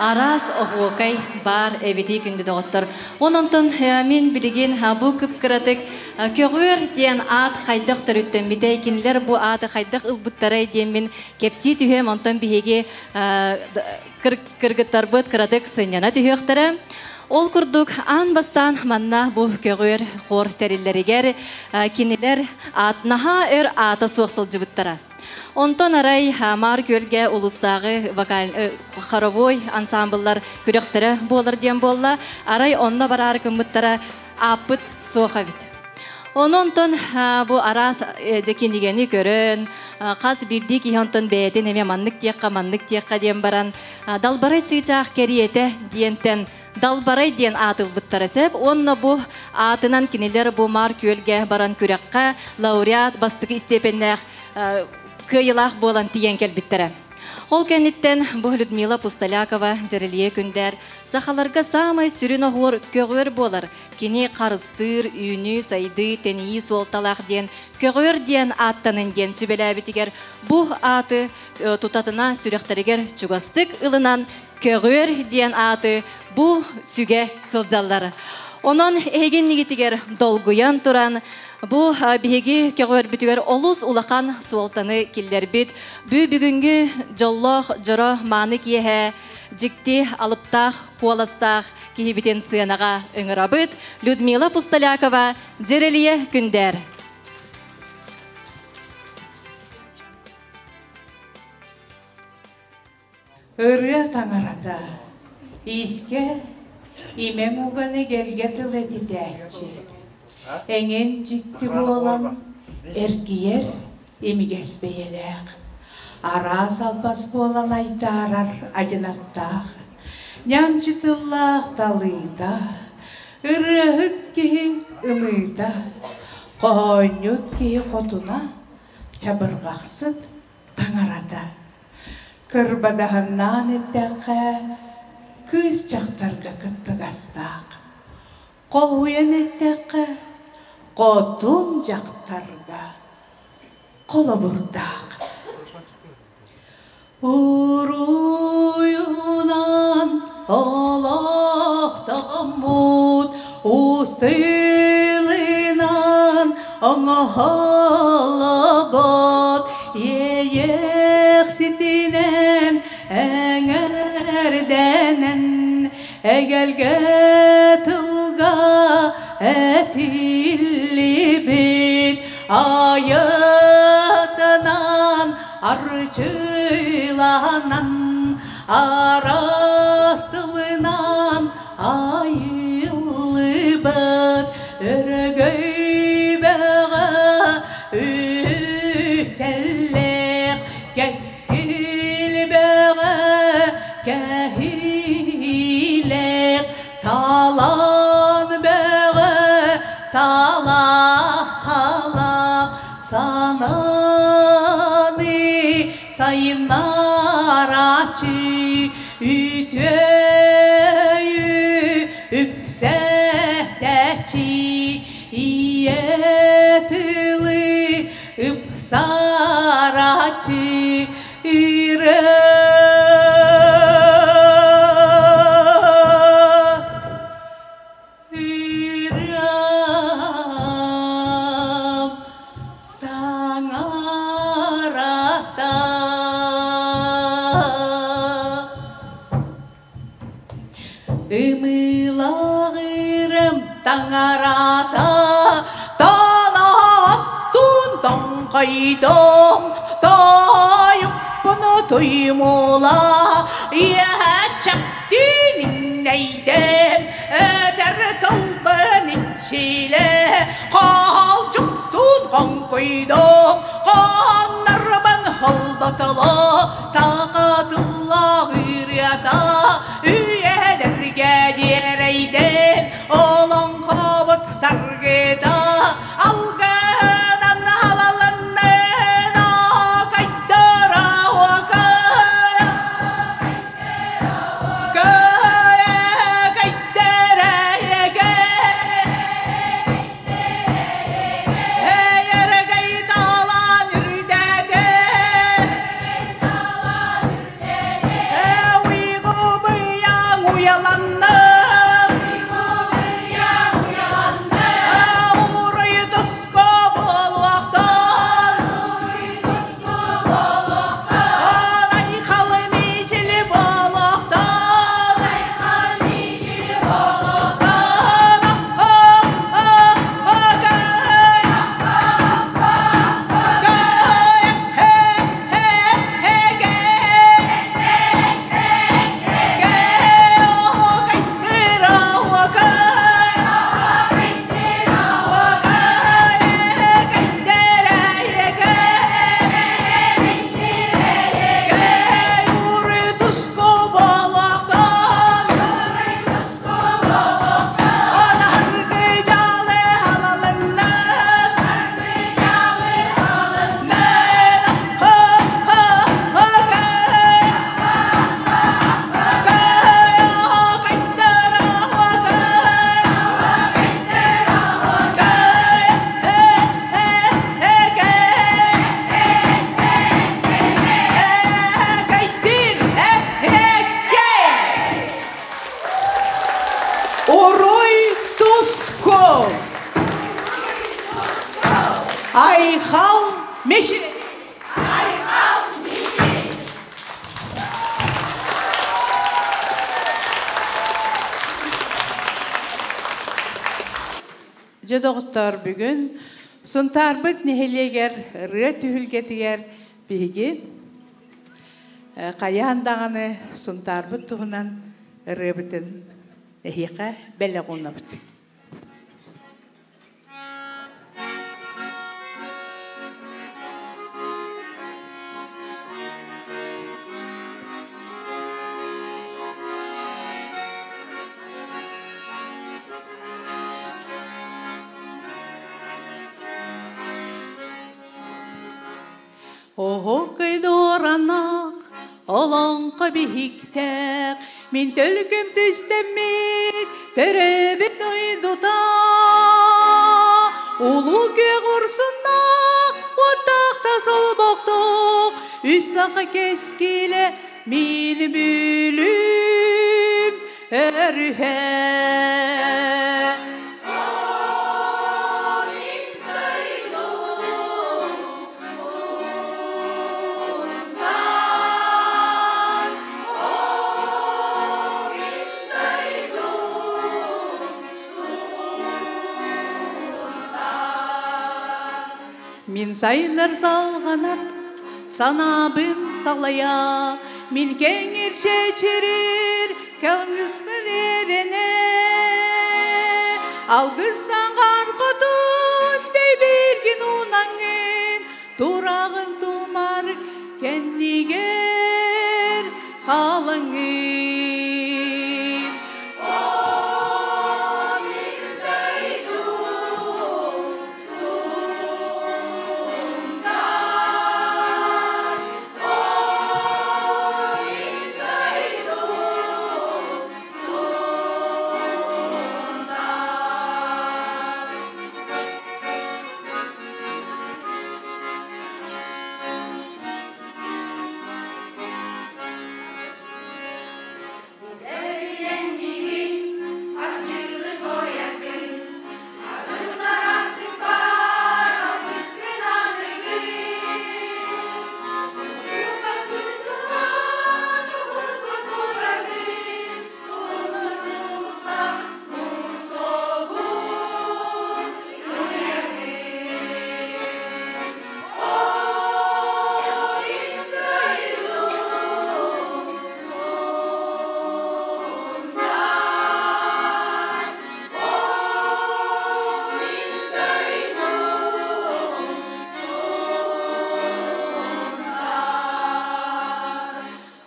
араас оһуокай баар эбитий күндү доҕоттор. Онон мин билигин бу кып-кыратык Көҕүөр диэн аат хайдах төрүттэммитэй, кинилэр бу ааты хайдах ылбыттарай диэммин кэпсии түһүөм, онтон биһиги кыргыттарбыт кыратык сынньана түһүөхтэрэ. Ол курдук аан бастаан манна бу көҕүөр хор тэриллэригэр кинилэр аат наһаа өр аата суох сылдьыбыттара. Онтон арай Маар Күөлгэ улуустааҕы вокаль хоровой ансамбллар күрэхтэрэ буолар диэн буолла. Арай онно бараары гыммыттара ааппыт суох эбит. Ону онтон бу араас дьэ кинигэни көрөн, хас биирдии киһи онтон бэйэтин эмиэ маннык диэххэ, маннык диэххэ диэн баран, Далбарай чыычаах кэриэтэ диэнтэн Далбарай диэн аат ылбыттара сөп. Уонна бу аатынан кинилэр бу Маар Күөлгэ баран күрэххэ лауреат бастакы истиэпэннээх кыайыылаах буолан тиийэн кэлбиттэрэ. Ол кэнниттэн бу Людмила Пустолякова Дьэрэлийэ Күндээр сахаларга саамай сүрүн оһуор көҕүөр буолар. Кини харыстыыр, үүнүү, сайдыы, тэнийии суолталаах диэн көҕүөр диэн ааттанын диэн сүбэлээбитигэр бу ааты тутатына сүрэхтэригэр чугастык ылынан Көҕүөр диэн ааты бу сүгэ сылдьаллар. Онон эһигиннигитигэр долгуйан туран, бу биһиги көҕүөрбүтүгэр олус улахан суолтаны киллэрбит, бу бүгүҥҥү дьоллоох дьоро мааны киэһэ дьикти алыптаах куоластаах киһибитин сыанаҕа ыҥырабыт Людмила Пустолякова, Дьэрэлийэ Күндээр. Ырыа таҥарата, иискэ имэҥ уган эгэлгэ тыл этитээччи, эҥин дьикти буолан эргийэр имигэс бэйэлээх, араас албас буолан айдаарар адьынаттаах, ньамчы тыллаах талыыта, ырыаһыт киһи ымыыта, хоһоонньут киһи хотуна, чабырҕахсыт таҥарата. Кырбадаһыннаан эттэххэ, кыыс дьахтарга кыттыгастаах. Хоһуйан эттэххэ, хотун дьахтарга холобурдаах. Уруйунан олохтоммут устылынан оҥоһолобот иэйэхситинэн эҥэрдэнэн эгэлгэ тылга этиллибит айытынан арчыланан араас тылынан айыллыбыт өрөгөй бөҕө үктэллээх кэскил бөҕө кэһиилээх талаан бөҕө талаһалаах санааны сайыннарааччы үтүөйү үксэтээччи ийэ тылы ыпсарааччы ырыам таҥарата. Ымыылаҕырым таҥарата, таҥастуун тоҥхойдум, тойукпун туймула, иэчэхтиин иҥнэйдим, өтөр тылбын иччилэ, хоолдьуктуун хоҥкуйдум, хоннорбун холботоло, саха тыллаах ырыата, үйэлэргэ дьиэрэйдин, олоҥхобут саргыта, алгынан алалыннын, акайдара уокара, кэйдэрэ эйэрэгэй талаан үрдэтэ. Айхал Мечи! Айхал Мечи! Дьэ доҕоттоор, бүгүн Сунтаарбыт нэһилиэгэр ырыа түһүлгэтигэр биһиги хайаан даҕаны Сунтаарбыт туһунан ырыабытын эһиэхэ бэлэх уунабыт. Оһокой дуоранах, олоҥхо биһиктээх, мин төлкөм түстэммит, төрөөбүт дойдута. Улуу күөх урсуннаах, уоттаах да солбохтоох, үс саха кэскилэ мин бүлүүм өрүһэ. Мин сайыннар салҕанар санаабын салайа, мин кэҥир чэчирир кэлгиспэр эрэнэ. Алгыстан хотун дэйбиргин унаҥын, тураҕын тумар кэннигэр халаҥын.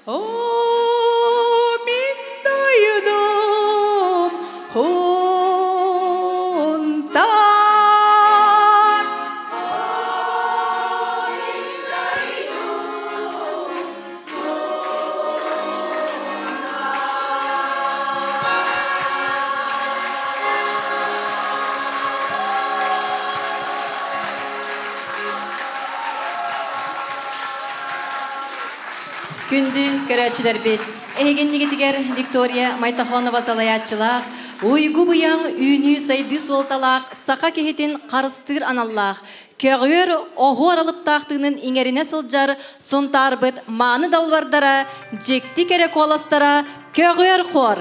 О, мин дойдум Һунтаар. Күндү көрөөччүлэрбит, эһигиннигитигэр Виктория Майтахонова салайааччылаах, уйгу быйаҥ үүнүү сайдыы суолталаах саха киһитин харыстыыр аналлаах, көҕүөр оһуор алыптаах тыынын иҥэринэ сылдьар Сунтаарбыт мааны далбардара, дьикти кэрэ куоластара көҕүөр хор.